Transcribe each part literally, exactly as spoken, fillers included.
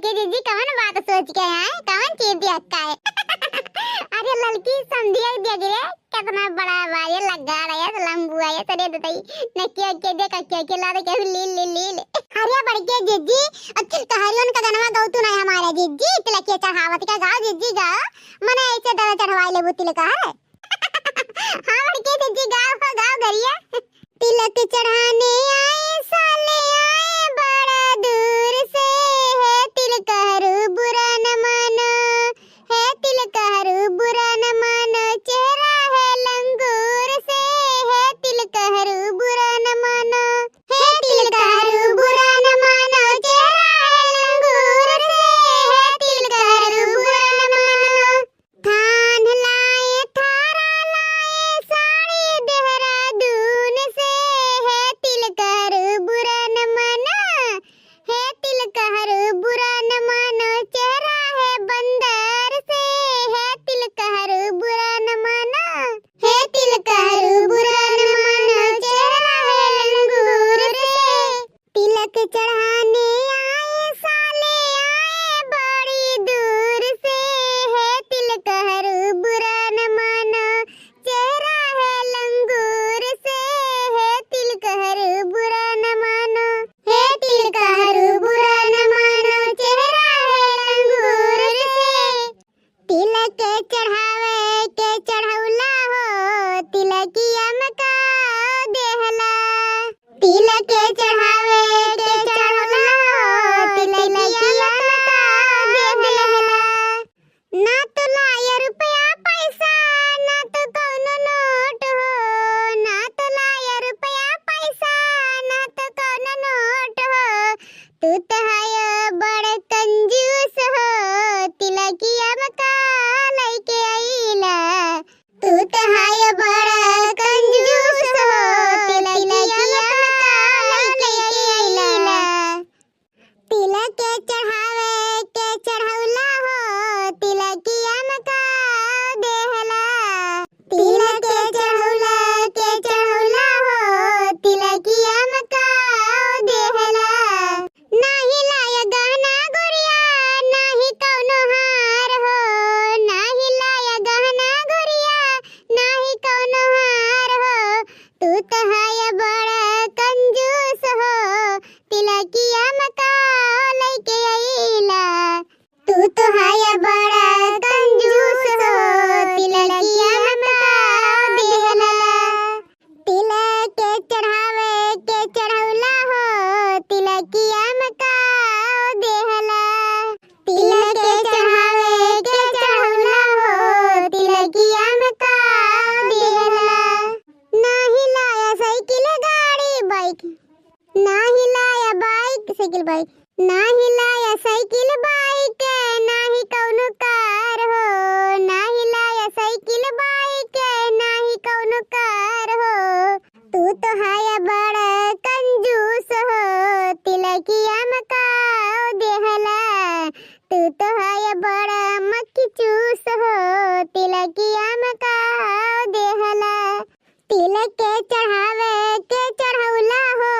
बड़की जिज्जी कवन बात सोच के आए, कवन चीज दिया का है? अरे ललकी समधिया दिया गिरे, कितना बड़ा बा ये, लग्गा रहा है, लंबू है, सरे दतई, नकिया के दे, ककिया के ला दे, केहू लील, लील, लील। अरे बड़की जिज्जी, अखिल तहरियन का गनवा गौ तू नहीं हमारा जिज्जी, तिलकिया चढ़ावत का गाओ जिज्जी गाओ, मने ऐसे दवा चढ़वाई लेबू तिलक है। हाँ बड़की जिज्जी गाओ हो, गाओ गरिया। तिलक चढ़ाने आए साले आए बड़ा दूर से, है तिलकहरू बुरा न मानो, है तिलकहरू बुरा न मानो, चेहरा है लंगूर से, है तिलकहरू बुरा न मानो, है तिलकहरू बुरा न मानो, चेहरा है लंगूर से, है तिलकहरू बुरा न मानो। थान लाए, थारा लाए, साड़ी देहरादून से, है तिलकहरू बुरा न माना, है तिलकहरू बुरा न मानो, चेहरा है बंदर से, है तिलकहरू बुरा न माना, है तिलकहरू बुरा न मानो, चेहरा है लंगूर से। तिलक चढ़ाने आए साले आए बड़ी दूर से, है तिलकहरू बुरा न मानो, चेहरा है लंगूर से, है तिलकहरू बुरा न मानो, है तिलकहरू बुरा न मानो, चेहरा है लंगूर से। तिलक चढ़ावे के चढ़ौला हो, तिलकिया में का देहला। तिलक चढ़ावे के चढ़ौला हो, तिलकिया में का देहला। ना तो लाया रुपया पैसा, ना तो कौनो नोट हो, ना तो लाया रुपया पैसा, ना तो कौनो नोट हो, तू तो हया बड़ कंजूस हो, तिलकिया में का लइके अइला। तू तो हया बड़ कंजूस हो, तिलकिया में का लइके अइला। तिलक के चढ़ावे के चढ़ौला हो, तिलकिया में का देहला। तिलक के चढ़ौला के चढ़ौला हो, तिलकिया में का देहला। नाही लाया गहना गुरिया, नाही कौनो हार हो, नाही लाया गहना गुरिया, नाही कौनो हार हो। तू तो हया बड़ा कंजूस हो, तिलकिया में का लइके अइला। तू तो हया बड़ा कंजूस हो, तिलकिया में का देहला। तिलक के चढ़ावे के चढ़ौला हो, तिलकिया में का देहला। तिलक के चढ़ावे के चढ़ौला हो, तिलकिया में का देहला। नाही लाया साइकिल गाड़ी बाइक, नाही लाया बाइक साइकिल बाइक, नाही लाया साइकिल बाइक, नाही कौनो कार हो, नाही लाया साइकिल बाइक, नाही कौनो कार हो। तू तो हया बड़ा कंजूस हो, तिलकिया में का देहला। तू तो हया बड़ा मक्खी चूस हो, तिलकिया में का देहला। तिलक के चढ़ावे के चढ़ौला हो,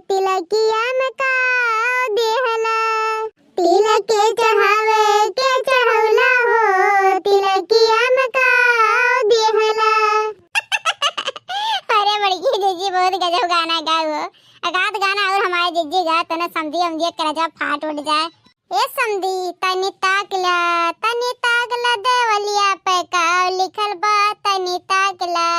तिलकिया में का देहला। तिलक के चढ़ावे के चढ़ौला हो, तिलकिया में का देहला। अरे बड़की जिज्जी बहुत गजब गाना गाओ हो। अगाध गाना और हमारे जिज्जी गा तने समधी अमधी करेजा फाट उठ जाए। ए समधी, तनी ताक ला, तनी ताक ला, देवलिया पे का लिखल बा, तनी ताक ला।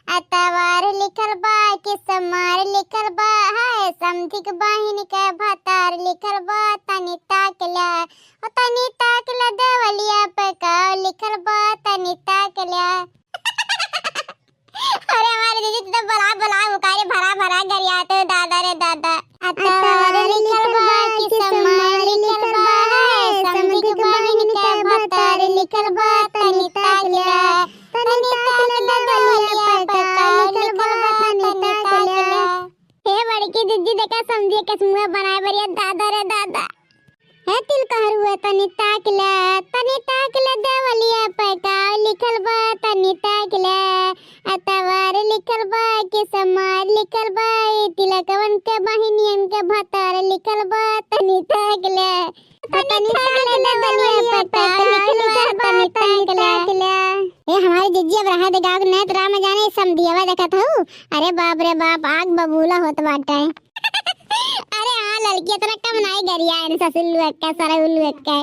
अतवार लिखल बा कि सोमार लिखल बा, है समधी के बहिन के भतार लिखल बा, तनी ताक ला। ओ तनी ताक ला, देवलिया पे का लिखल बा, तनी ताक ला। अरे हमारे दीदी, तू तो बला बला उकारे भरा भरा गरियाते हो, दादा रे दादा। अतवार लिखल बा कि सोमार लिखल बा, है समधी के बहिन के भतार लिखल बा, तनी ताक ला, तनी ताक ला, देवलिया पे का लिखल बा, तनी ताक ला। हे बड़की दीदी, देखा समधिया के मुँह बनाए बरिया, दादा रे दादा। हे तिलकहरू, तनी ताक ला, तनी ताक ला, देवलिया पे का लिखल बा, तनी ताक ला। अतवार लिखल बा कि समार लिखल बा, ई तिलकवन के बहिनियन के भतार लिखल बा, तनी ताक ले। तनी ताक ले देवलिया पे का लिखल बा, तनी ताक ले। ए, हमारी जिज्जी, अब रहा दे गाँव के, नहीं तो राम जाने समधियावा देखत हऊ। अरे बाप रे बाप, आग बबूला होत बाटे। अरे हाँ लड़की, इतना कम नाई गरिया है ससुर लोग का, सरऊ लोग का।